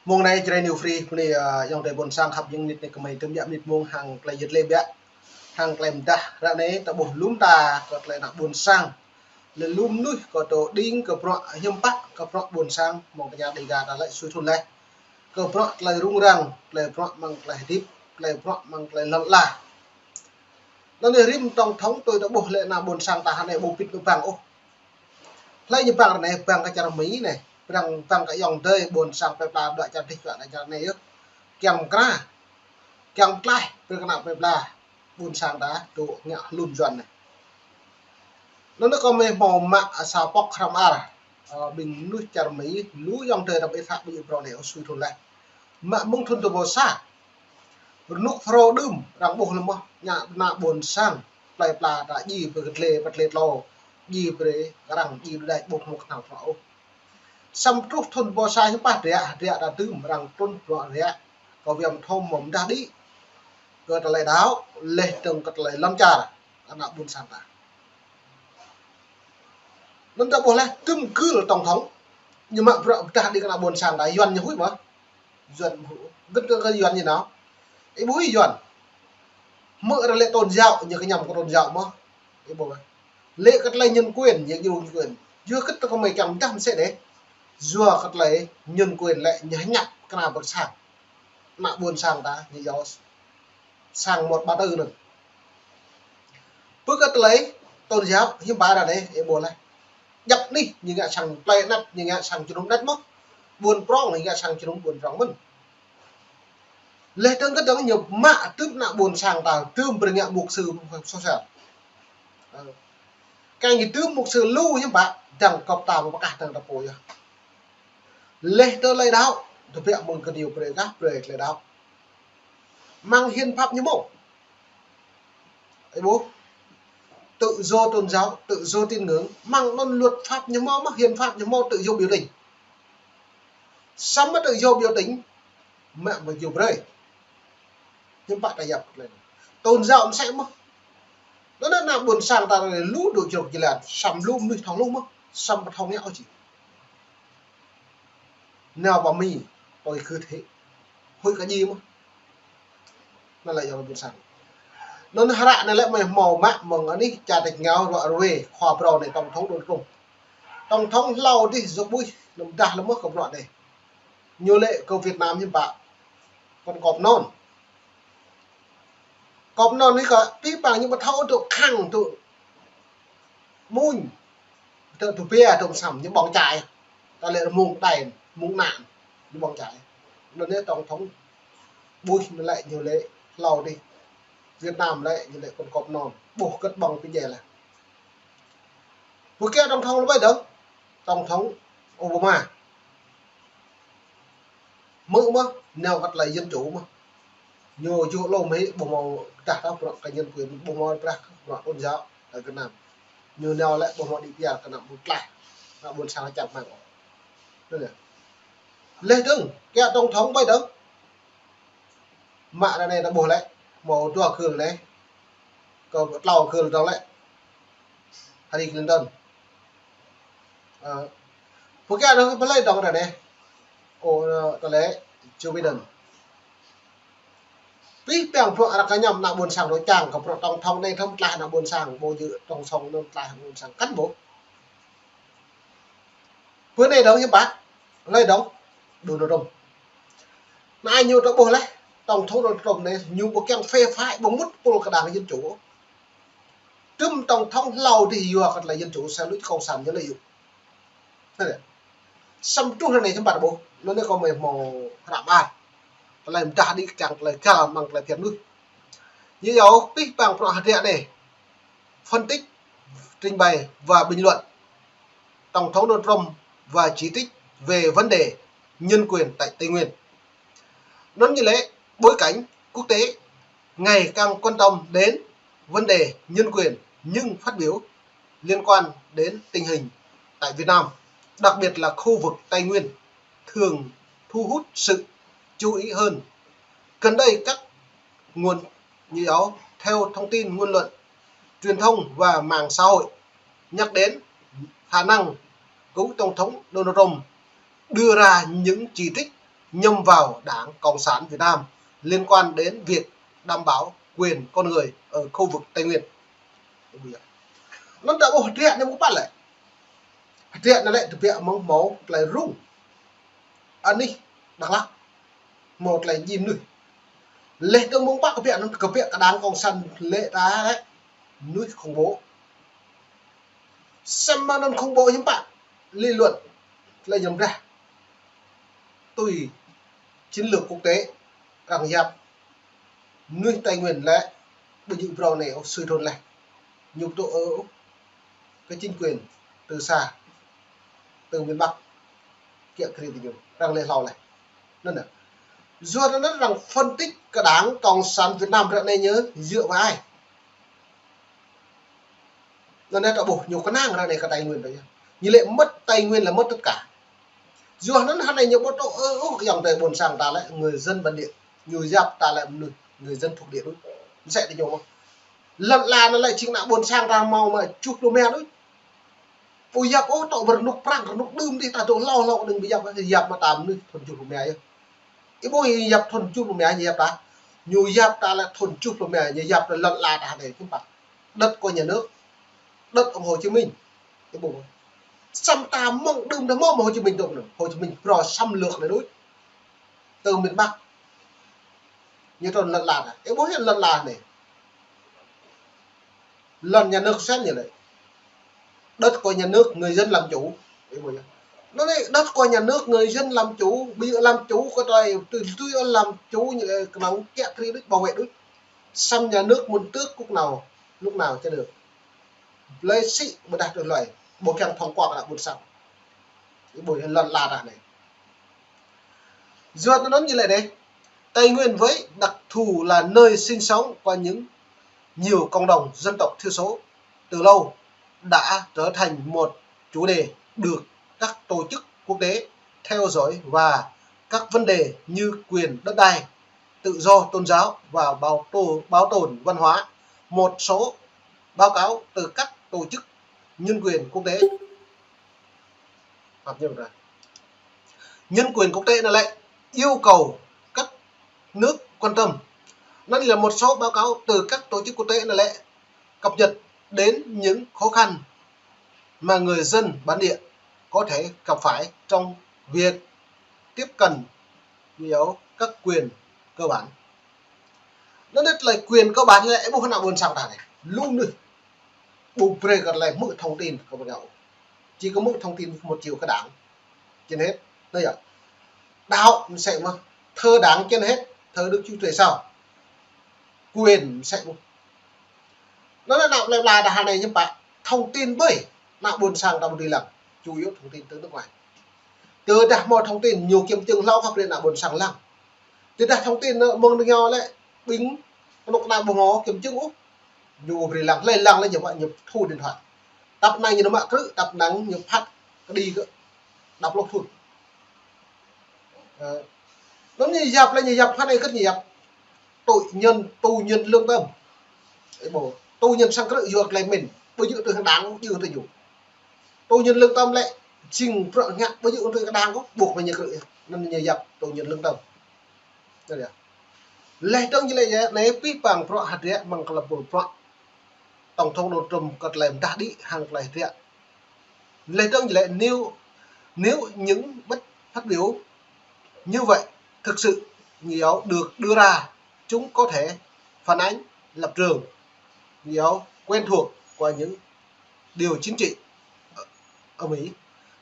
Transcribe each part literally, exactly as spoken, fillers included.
Mông anai Jrai New Free, mơ̆ng anai, ơ, ayŏng adơi ƀôn sang khăp jing nit anai kơmơi tơm biă mơnit mông hăng tơlơi yit lĕ biă. Hăng tơlơi mơdah ră anai ta ƀuh lŏm ta kơ tơlơi ană ƀôn sang. Lĕ lŏm mơnuih kơ tơđing kơ bruă hiư̆m pă kơ bruă ƀôn sang mơ̆ng tơña Dega ta lĕ sui thun leh. Kơ bruă tơlơi rŭng răng, tơlơi bruă mơ̆ng tơlơi hơdip, tơlơi bruă mơ̆ng tơlơi lŏn ala. Anŭn anai rĭm tổng thống tui ta ƀuh lĕ ană ƀôn sang ta hơnai ƀu pĭt kơ bang ôh. Hlơi ñu bang ră anai, bang kơ čar Mi anai, bang, bang kơ ayŏng adơi ƀôn sang plơi pla dua čar dih dua čar anai yơh. Kiăng mơkra, kiăng mơtlaih brơi kơ ană plơi pla ƀôn sang ta dŏ ngă hlŭn Yuan anai. Anŭn anai kơmơi hmâo mă sa pŏk hrăm ar, ơ, ƀing mơnuih čar Mi, lu ayŏng adơi ta ƀu thâo ƀu djơ̆ phrâo anai ôh sui thun leh. Mă mơ̆ng thun dua rơbâo sa. Rơnŭk phrâo đưm arăng ƀuh lĕ mơ̆n, ană, ană ƀôn sang plơi pla ta djai brơi kơ tơlơi, pơ tơlơi tlô, djai brơi kơ arăng, djai brơi đač ƀu hmâo kơnăl phrâo ôh. Samơ̆ truh thun dua rơbâo sa hiư̆m pă hơdră, hơdră ta đưm arăng trŭn bruă hơdră, kơ viêm thom mơ̆ng mơdah đĭ, kơ tơlơi đaŏ, leh dơ̆ng kơ tơlơi lŏn čar ană ƀôn sang ta. Anŭn ta ƀuh leh tơm gưl tổng thống, ñu mă bruă pơdah đĭ kơ ană ƀôn sang ta, Yuan ñu huĭ mơ̆n. Yuan huĭ, gĭt kơ Yuan ñu nao. Ih ƀu huĭ Yuan. Hmư̆ ră lĕ tôn giáo, ñu kơñăm kơ tôn giáo mơ̆n. Ih ƀuh leh. Lĕ kơ tơlơi nhân quyền, ñu djru nhân quyền. Yua kơ tơlơi kơmơi kiăng mơdah mơsĕ anai. Yua kơ tơlơi nhân quyền lĕ ñu hơñăp kơ ană ƀôn sang. Ană ƀôn sang ta, ñu yua sang một ba tư anŭn. Pơ kơ tơlơi tôn giáo, hiư̆m pă ră anai, ih ƀuh leh. Djăp anih, ñu ngă sang plơi anet, ñu ngă sang jơnum anet mơ̆n. Ƀuôn prŏng, ñu ngă sang jơnum ƀuôn prŏng mơ̆n. Leh dơ̆ng kơ dơ̆ng ñu mă tơm ană ƀôn sang ta, tơm brơi ngă mục sư sôsial. Ơ. Kơ ñu tơm mục sư lu hiư̆m pă, dăng kơp ta ƀu pơkah dăng ta pô yơh. Leh tơlơi đaŏ, tơbiă mơ̆ng kơ ñu brơi kah, brơi tơlơi đaŏ. Mơ̆ng hiến pháp ñu hmâo. Ih ƀuh. Tự do tôn giáo, tự do tín ngưỡng, mơ̆ng anŭn luật pháp ñu hmâo mơ̆n, hiến pháp ñu hmâo tự do biểu tình. Samơ̆ tự do biểu tình, mă mơ̆ djru brơi. Hiư̆m pă ta yap lĕ. Tôn giáo mơsĕ mơ̆n. Anŭn ană ƀôn sang ta lu dŏ jrŏk jơlan, samơ̆ lu mơnuih thâo lu mơ̆n, samơ̆ ƀu thâo ngă ôh či. Nao pơ Mi, tui khư thế. Huĭ kơ djai mơ̆n. Anŭn lĕ ayŏng ƀôn sang. Anŭn hră anai lĕ mơi hmâo mă mơ̆ng anih čar tač rơngiao ruă ruê, khua phrâo anai tổng thống Donald Trump. Tổng thống hlâo adih dŏ ƀuh, anăm dah lơ̆m mơ̆ kơ bruă anai. Ñu lĕ kơ Việt Nam hiư̆m pă. Kŏn kŏp anŭn. Kŏp anŭn anai kơ pih păng ñu ƀu thâo dŏ khăng dŏ muñ. Dŏ tơbiă dŏ mơsăm, ñu ƀơ̆ng čai. Ta lĕ mơ̆ng đai, mơ̆ng ană, ñu ƀơ̆ng čai. Anŭn anai tổng thống Bush anai lĕ ñu lĕ hlâo adih. Việt Nam lĕ ñu lĕ kŏn kŏp anŭn. Ƀuh kơ̆t ƀơ̆ng pơdjai leh. Pô kiăng tổng thống lĕ ƀai dơ̆ng. Tổng thống Obama. Hmư̆ mơ̆n, nao kơ tơlơi dân chủ mơ̆n. Ñu djru lŏm hĭ ƀu hmâo pơdah ta bruă kơ nhân quyền, ƀu hmâo pơdah bruă tôn giáo tại Việt Nam. Ñu nao lĕ ƀu hmâo đĭ pia kơ ană ƀôn tlaih, ană ƀôn sang čăp mơ̆ng. Anŭn lĕ. Leh dơ̆ng, kiăng tổng thống ƀai dơ̆ng. Mă ră anai ta ƀuh lĕ, hmâo dua gưl anai. Kơ tlâo gưl dơ̆ng lĕ. Hillary Clinton. Ơ, pô kiăng dơ̆ng pơhlơi dơ̆ng ră anai. Ơ, tơlơi Joe Biden. Pih păng bruă arăng kơñăm ană ƀôn sang dŏ čang kơ bruă tổng thống anai thâo mơ̆ tlaih ană ƀôn sang, ƀu djơ̆ tổng thống anŭn tlaih ană ƀôn sang kăn ƀu. Pơ anai dơ̆ng hiư̆m pă, hlơi dơ̆ng, Donald Trump. Anai ñu ta ƀuh leh, tổng thống Donald Trump anai, ñu ƀu kiăng phê phái, ƀu mŭt pôl kơ đảng dân chủ. Tơm tổng thống hlâo adih yua kơ tơlơi dân chủ, sa lu cộng sản ñu lĕ yua. Samơ̆ truh ră anai hiư̆m pă ƀuh, anŭn anai kơmơi hmâo hră mơar. Tơlơi mơdah đĭ kiăng tơlơi găl mơ̆ng tơlơi phiăn mơnuih. Ñu yua pih păng bruă hơdră anai. Phân tích, trình bày và bình luận. Tổng thống Donald Trump và chỉ trích về vấn đề nhân quyền tại Tây Nguyên. Anŭn ñu lĕ bối cảnh quốc tế ngày càng quan tâm đến vấn đề nhân quyền nhưng phát biểu liên quan đến tình hình tại Việt Nam, đặc biệt là khu vực Tây Nguyên, thường thu hút sự chú ý hơn. Gần đây, các nguồn như đó, theo thông tin, ngôn luận, truyền thông và mạng xã hội nhắc đến khả năng cựu Tổng thống Donald Trump đưa ra những chỉ trích nhằm vào Đảng Cộng sản Việt Nam liên quan đến việc đảm bảo quyền con người ở khu vực Tây Nguyên. Anŭn ta ƀuh hơdră anai mơ̆ng pă lĕ. Hơdră anai lĕ tơbiă mơ̆ng hmâo tơlơi rŭng anih Dak Lak, hmâo tơlơi djim mơnuih. Laih dơ̆ng mơ̆ng pă kơbiă anŭn, kơbiă kơ Đảng Cộng sản lĕ ta lĕ mơnuih khủng bố. Samơ̆ anŭn khủng bố hiư̆m pă, lý luận, tơlơi ñăm drah tui chiến lược quốc tế, arăng yap mơnuih Tây Nguyên lĕ ƀu djơ̆ phrâo anai ôh, sui thun laih. Ñu ƀu tŭ ư ôh kơ chính quyền từ xa, từ miền Bắc, kiăng kơ rĭm ñu, arăng lĕ hlâo laih. Anŭn yơh. Yua anŭn arăng phân tích kơ Đảng Cộng sản Việt Nam ră anai ñu dựa vào ai? Anŭn yơh ta ƀuh ñu kơnang ră anai kơ Tây Nguyên ta yơh. Ñu lĕ mất Tây Nguyên là mất tất cả. Yua anŭn hơnai ñu ƀu tŭ ư ôh kơ ayŏng adơi ƀôn sang ta lĕ người dân bản địa. Ñu yap ta lĕ mơnuih người dân thuộc địa đôč. Mơsĕ tơ ñu mơ̆n. Lŏn ala anai lĕ jing ană ƀôn sang ta hmâo mă tơjuh pluh rơma đôč. Ƀu yap ôh tŏ ƀơi rơnŭk prăng, rơnŭk đưm dih ta dŏ hlâo hlâo đơ̆ng ƀu yap, yap mă ta mơnuih thun tơjuh pluh rơma yơh. Ih ƀuh yap thun tơjuh pluh rơma ñu yap ta. Ñu yap ta lĕ thun tơjuh pluh rơma, ñu yap ta lŏn ala ta hơnai hiư̆m pă. Đất của nhà nước, đất ông Hồ Chí Minh. Ih ƀuh. Samơ̆ ta mơ̆ng đưm ta hmâo mơ̆ng Hồ Chí Minh dŏ anŭn. Hồ Chí Minh phrâo xâm lược anai đôč từ miền Bắc. Ñu trŭn lŏn ala ta. Ih ƀuh yơh lŏn ala anai. Lŏn nhà nước sen ñu lĕ. Đất của nhà nước người dân làm chủ. Ih ƀuh yơh. Anŭn lĕ đất của nhà nước người dân làm chủ, ƀu djơ̆ làm chủ kơ tơlơi tui, tui làm chủ ñu lĕ kơnơ̆ng kiăng kơ rĭm đôč, bảo vệ đôč. Samơ̆ nhà nước muốn tước lúc nào, lúc nào chả được. Blơi sĭ ƀôdah tui hlơi, ƀu kiăng thông qua kơ ană ƀôn sang. Ih ƀuh yơh lŏn ala ta anai. Yua anŭn ñu lĕ đeh, Tây Nguyên với đặc thù là nơi sinh sống của những nhiều cộng đồng dân tộc thiểu số từ lâu đã trở thành một chủ đề được các tổ chức quốc tế theo dõi và các vấn đề như quyền đất đai, tự do tôn giáo và bảo tồn, bảo tồn văn hóa. Một số báo cáo từ các tổ chức nhân quyền quốc tế. Nhân quyền quốc tế anŭn lĕ yêu cầu các nước quan tâm. Anŭn là một số báo cáo từ các tổ chức quốc tế anŭn lĕ cập nhật đến những khó khăn mà người dân bản địa có thể gặp phải trong việc tiếp cận, hiểu, các quyền cơ bản. Anŭn lĕ tơlơi quyền cơ bản lĕ ƀuh ană ƀôn sang ta anai. Lu mơnuih ƀu brơi kơ tơlơi hmư̆ thông tin kơ ƀôn sang. Chỉ có hmư̆ thông tin một chiều kơ đảng trên hết. Anŭn yơh. Đạo mơsĕ mơ̆n. Thờ đảng trên hết. Thờ Đức Chúa Trời sao? Quyền mơsĕ mơ̆n. Anŭn lĕ ană plơi pla ta hơnai hiư̆m pă thông tin ƀơi ană ƀôn sang ta ƀu dưi lăng. Chủ yếu thông tin từ nước ngoài. Tơdah hmâo thông tin ñu kiểm chứng hlâo khăp brơi ană ƀôn sang lăng. Tơdah thông tin mơ̆ng ñu lĕ ƀing kơnuk kơna ƀu hmâo kiểm chứng ôh. Ñu brơi lăng, hlơi lăng lĕ ñu mă ñu thu điện thoại. Tăp năng ñu mă krư̆, tăp năng ñu phat kơđi kơ đăp lŏ thun. Ơ, anŭn ñu yap lĕ ñu yap hơnai kơ̆t ñu yap. Tù nhân, tù nhân lương tâm. Ih ƀuh, tù nhân sang krư̆ yua tơlơi mĭn. Ƀu djơ̆ tui hăng đảng, djơ̆ tui ñu. Tù nhân lương tâm lĕ jing bruă ngă ƀu djơ̆ tui hăng đảng kơ, buộc phải ñu krư̆. Anŭn ñu yap tù nhân lương tâm. Anŭn yơh. Laih dơ̆ng ñu lĕ yơh, anai pih pang bruă hơdră mơ̆ng kơ lăm pul bruă Tổng thống Donald Trump kơ tơlơi mơdah đĭ hăng tơlơi hơdră. Laih dơ̆ng ñu lĕ nếu, nếu những bất phát biểu như vậy thực sự, người Âu được đưa ra, chúng có thể phản ánh lập trường, người Âu quen thuộc của những điều chính trị ở Mỹ.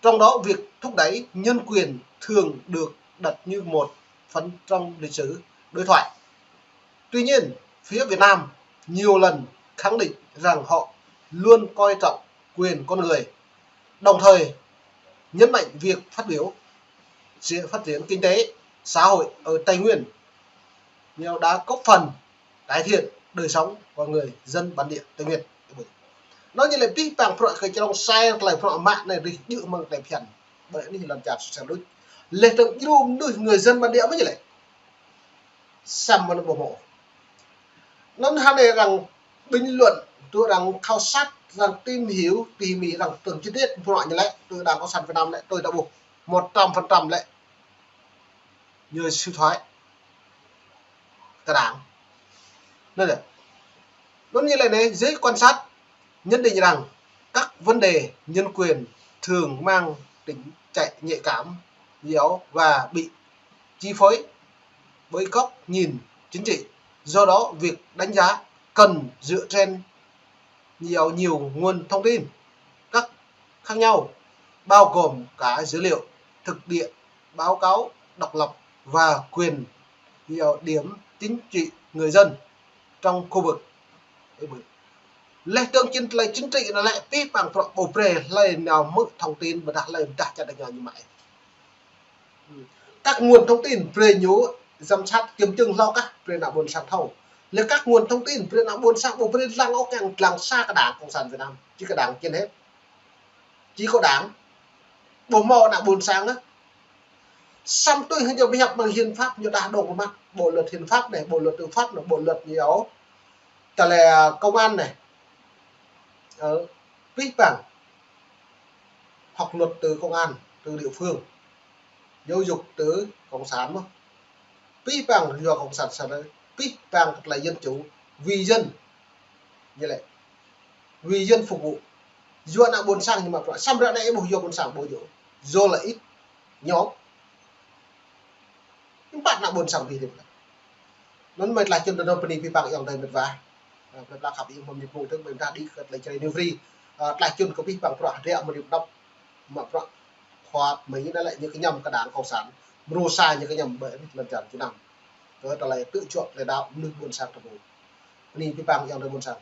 Trong đó, việc thúc đẩy nhân quyền thường được đặt như một phần trong lịch sử đối thoại. Tuy nhiên, phía Việt Nam nhiều lần khẳng định rằng họ luôn coi trọng quyền con người, đồng thời nhấn mạnh việc phát biểu, sự phát triển kinh tế, xã hội ở Tây Nguyên, điều đã góp phần cải thiện đời sống của người dân bản địa Tây Nguyên. Anŭn ñu lĕ pih pang bruă kơ čơrông sai, tơlơi bruă mă anai rih djơ̆ mơ̆ng tơlơi phiăn. Ƀơi anih lŏn čar sui sel đôč. Laih dơ̆ng djru mơnuih người dân bản địa mơ̆n ñu lĕ. Samơ̆ anŭn ƀu hmâo. Anŭn hơnai arăng bình luận, tui arăng khảo sát, arăng tìm hiểu, tỉ mỉ, arăng tơ̆ng chi tiết, bruă ñu lĕ, tui Đảng Cộng sản Việt Nam lĕ, tui ta ƀuh một trăm phần trăm lĕ. Ñu suy thoái kơ đảng. Anŭn lĕ, anŭn ñu lĕ anai, giới quan sát nhận định rằng các vấn đề nhân quyền thường mang tính chạy nhạy cảm, yếu và bị chi phối bởi góc nhìn chính trị. Do đó, việc đánh giá cần dựa trên nhiều, nhiều nguồn thông tin các khác nhau, bao gồm cả dữ liệu, thực địa, báo cáo độc lập và quyền, nhiều điểm chính trị người dân trong khu vực. Leh tơ̆ng čin tơlơi chính trị anŭn lĕ pih pang prŏ ƀu brơi hlơi nao hmư̆ thông tin ƀôdah hlơi pơdah čar đa ñu mă. Các nguồn thông tin brơi ñu giám sát kiểm chứng hlâo kah brơi ană ƀôn sang thâo. Lĕ các nguồn thông tin brơi ană ƀôn sang ƀu brơi lăng ôh, kiăng lăng sa kơ đảng cộng sản Việt Nam. Či kơ đảng čin hĕt. Či kơ đảng. Ƀu hmâo ană ƀôn sang ah. Samơ̆ tui hăng ñu pơhiăp mơ̆ng hiến pháp ñu đah đong kơ mă. Bộ luật hiến pháp anai, bộ luật tư pháp anai, bộ luật ñu yua. Tơlơi công an anai. Ơ, pih pang. Học luật từ công an, từ địa phương. Giáo dục từ cộng sản mơ̆n. Pih pang yua cộng sản sa lơi. Pih pang kơ tơlơi dân chủ, vì dân. Ñu lĕ. Vì dân phục vụ. Yua ană ƀôn sang ñu mă prăk. Samơ̆ ră anai ƀu yua ƀôn sang ƀu yua. Yua lĕ ih. Ñu. Hiư̆m pă ană ƀôn sang ƀu hơdip lĕ. Anŭn mơ̆ tơlơi čun tơnŏ bơni pih pang ayŏng adơi met wa. Ơ, met wa khăp ih mơ̆n ñu pơmŭk tơ̆ng ƀing ta đĭ kơ tơlơi Jrai News Free. Ơ, tơlơi čun kơ pih pang prăk hơdră mơ̆n ñu pơdŏp. Mă prăk khua mơ̆ng anai lĕ ñu kơñăm kơ đảng cộng sản. Mrô sa ñu kơñăm ƀơi lŏn čar Việt Nam. Kơ tơlơi tŭ čuă tơlơi đaŏ mơnuih ƀôn sang tơpul. Bơni pih pang ayŏng adơi ƀôn sang.